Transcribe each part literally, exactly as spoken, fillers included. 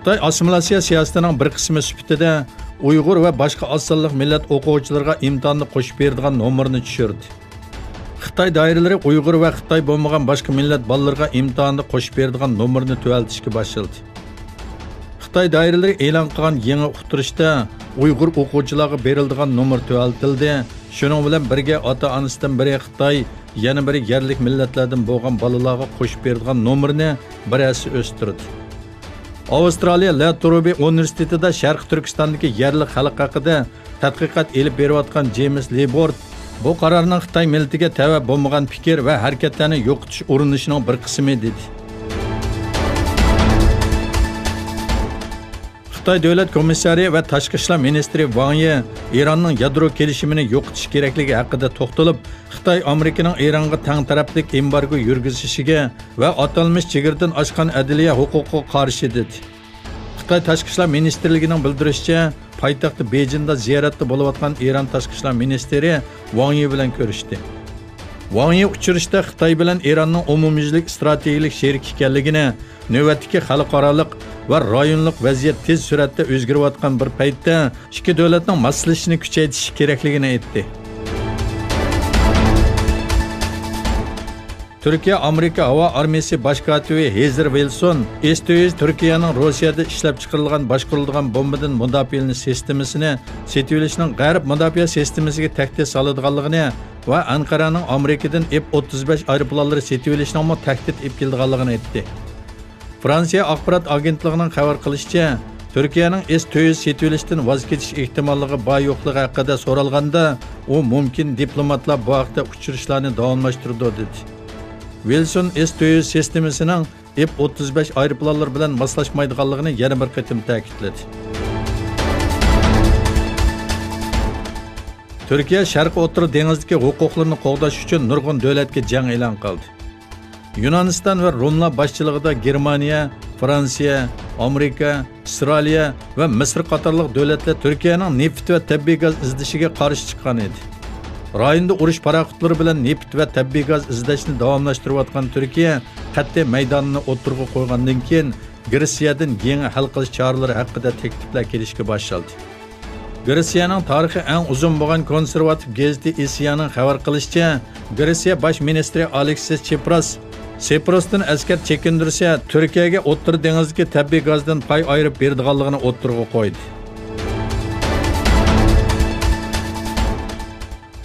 خىتاي ئاسسىمىلياتسىيە سىياسىتىنىڭ بىر قىسمى سۈپىتىدە ئۇيغۇر ۋە باشقا ئاز سانلىق مىللەت ئوقۇغۇچىلىرىغا ئىمتىھاندا قوشۇپ بېرىدىغان نومۇرنى چۈشۈردى. خىتاي دائىرىلىرى ئۇيغۇر ۋە خىتاي بولمىغان باشقا مىللەت بالىلىرىغا ئىمتىھاندا قوشۇپ بېرىدىغان نومۇرنى تۆۋەنلىتىشكە باشلىدى. خىتاي دائىرىلىرى ئېلان قىلغان يېڭى ئۇقتۇرۇشتا ئۇيغۇر ئوقۇغۇچىلارغا بېرىلىدىغان نومۇر تۆۋەنلىتىلدى. شۇنىڭ بىلەن بىرگە ئاتا-ئانىسىدىن بىرى خىتاي، يەنە بىرى يەرلىك مىللەتلەردىن بولغان بالىلارغا قوشۇپ بېرىدىغان نومۇرنى بىر ھەسسە ئۆستۈردى. ئاۋسترالىيە لا تروبى ئۇنىۋېرسىتېتىدا شەرقىي تۈركىستاندىكى يەرلىك خەلق ھەققىدە تەتقىقات ئېلىپ بېرىۋاتقان جېيمىس لېبورت بۇ قارارنىڭ خىتاي مىللىتىگە تەۋە بولمىغان پىكىر ۋە ھەرىكەتلەرنى يوقىتىش ئۇرۇنۇشىنىڭ بىر قىسمى، دېدى. خىتاي دۆلەت كومىسسارى ۋە تاشقى ئىشلار مىنىستىرى ۋاڭ يى ئىراننىڭ يادرو كېلىشىمىنى يوقىتىش كېرەكلىكى ھەققىدە توختىلىپ، خىتاي ئامېرىكىنىڭ ئىرانغا تەڭ تەرەپلىك ئېمبارگو يۈرگۈزۈشىگە ۋە ئاتالمىش چېگرىدىن ئاشقان ئەدلىيە ھوقۇقىغا قارشى، دېدى. خىتاي تاشقى ئىشلار مىنىستىرلىكىنىڭ بىلدۈرۈشىچە، پايتەختى بېيجىڭدا زىيارەتتە بولۇۋاتقان ئىران تاشقى ئىشلار مىنىستىرى ۋاڭ يى بىلەن كۆرۈشتى. ۋاڭ يى ئۇچرىشىشتا خىتاي بىلەن ئىراننىڭ ئومۇميۈزلۈك ئىستراتېگىيەلىك شېرىك ئىكەنلىكىنى، نۆۋەتتىكى خەلقئارالىق ۋە رايونلۇق ۋەزىيەت تېز سۈرئەتتە ئۆزگىرىۋاتقان بىر پەيتتە ئىككى دۆلەتنىڭ ماسلىشىشىنى كۈچەيتىشى كېرەكلىكىنى ئېيتتى. تۈركىيە ئامېرىكا ھاۋا ئارمىيىسى باش كاتىپى ھېزىر ۋىلسون ئېس تۆت يۈز تۈركىيەنىڭ روسىيەدە ئىشلەپچىقىرىلغان باشقۇرۇلىدىغان بومبىدىن مۇداپىئەلىنىش سىستېمىسىنى سېتىۋېلىشنىڭ غەرب مۇداپىئە سىستېمىسىگە تەھدىت سالىدىغانلىقىنى ۋە ئەنقەرەنىڭ ئامېرىكىدىن ئېف ئوتتۇز بەش ئايروپىلانلىرى سېتىۋېلىشنىڭمۇ تەھدىت ئېلىپ كېلىدىغانلىقىنى ئېيتتى. فرانسىيە ئاخبارات ئاگېنتلىقىنىڭ خەۋەر قىلىشىچە، تۈركىيەنىڭ ئېس تۆت يۈز سېتىۋېلىشتىن ۋاز كېچىش ئېھتىماللىقى بار يوقلۇقى ھەققىدە سورالغاندا، ئۇ مۇمكىن دىپلوماتلار بۇ ھەقتە ئۇچرىشىشلارنى داۋاملاشتۇرىدۇ، دېدى. ۋىلسون ئېس تۆت يۈز سىستېمىسىنىڭ ئېف ئوتتۇز بەش ئايروپىلانلىرى بىلەن ماسلاشمايدىغانلىقىنى يەنە بىر قېتىم تەكىتلىدى. تۈركىيە شەرقىي ئوتتۇرا دېڭىزدىكى ھوقۇقلىرىنى قوغداش ئۈچۈن نۇرغۇن دۆلەتكە جەڭ ئېلان قىلدى. يۇنانىستان ۋە روملار باشچىلىقىدا گېرمانىيە، فرانسىيە، ئامېرىكا، ئىسرائىلىيە ۋە مىسىر قاتارلىق دۆلەتلەر تۈركىيەنىڭ نېفىت ۋە تەبىئىي گاز ئىزدىشىگە قارشى چىققان ئىدى. رايوندا ئۇرۇش پاراخوتلىرى بىلەن نېفىت ۋە تەبىئىي گاز ئىزدەشنى داۋاملاشتۇرۇۋاتقان تۈركىيە قەتئىي مەيدانىنى ئوتتۇرىغا قويغاندىن كېيىن، گرېتسىيەدىن يېڭى ھەل قىلىش چارىلىرى ھەققىدە تەكلىپلەر كېلىشكە باشلىدى. گرېتسىيەنىڭ تارىخى ئەڭ ئۇزۇن بولغان كونسېرۋاتىپ گېزىتى ئىسيانىڭ خەۋەر قىلىشىچە، گرېتسىيە باش مىنىستىرى ئالېكسىس چىپراس سىپروستىن ئەسكەر چېكىندۈرسە، تۈركىيەگە ئوتتۇرا دېڭىزدىكى تەبىئىي گازدىن پاي ئايرىپ بېرىدىغانلىقىنى ئوتتۇرىغا قويدى.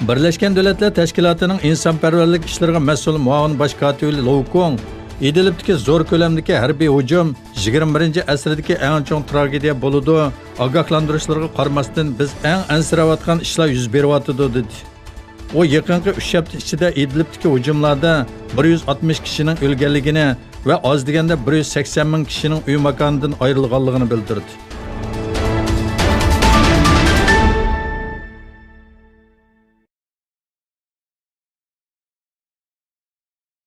بىرلەشكەن دۆلەتلەر تەشكىلاتىنىڭ ئىنسانپەرۋەرلىك ئىشلىرىغا مەسئۇل مۇئاۋىن باش كاتىپى لوۋ كۇڭ ئىدلىبتىكى زور كۆلەمدىكى ھەربىي ھۇجۇم يىگىرمە بىرىنچى ئەسىردىكى ئەڭ چوڭ تراگېدىيە بولىدۇ، ئاگاھلاندۇرۇشلىرىغا قارىماستىن، بىز ئەڭ ئەنسىرەۋاتقان ئىشلار يۈز بېرىۋاتىدۇ، دېدى. ئۇ يېقىنقى ئۈچ ھەپتە ئىچىدە ئىدلىبتىكى ھۇجۇملاردا بىر يۈز ئاتمىش كىشىنىڭ ئۆلگەنلىكىنى ۋە ئاز دېگەندە بىر يۈز سەكسەن مىڭ كىشىنىڭ ئۆي ماكانىدىن ئايرىلغانلىقىنى بىلدۈردى.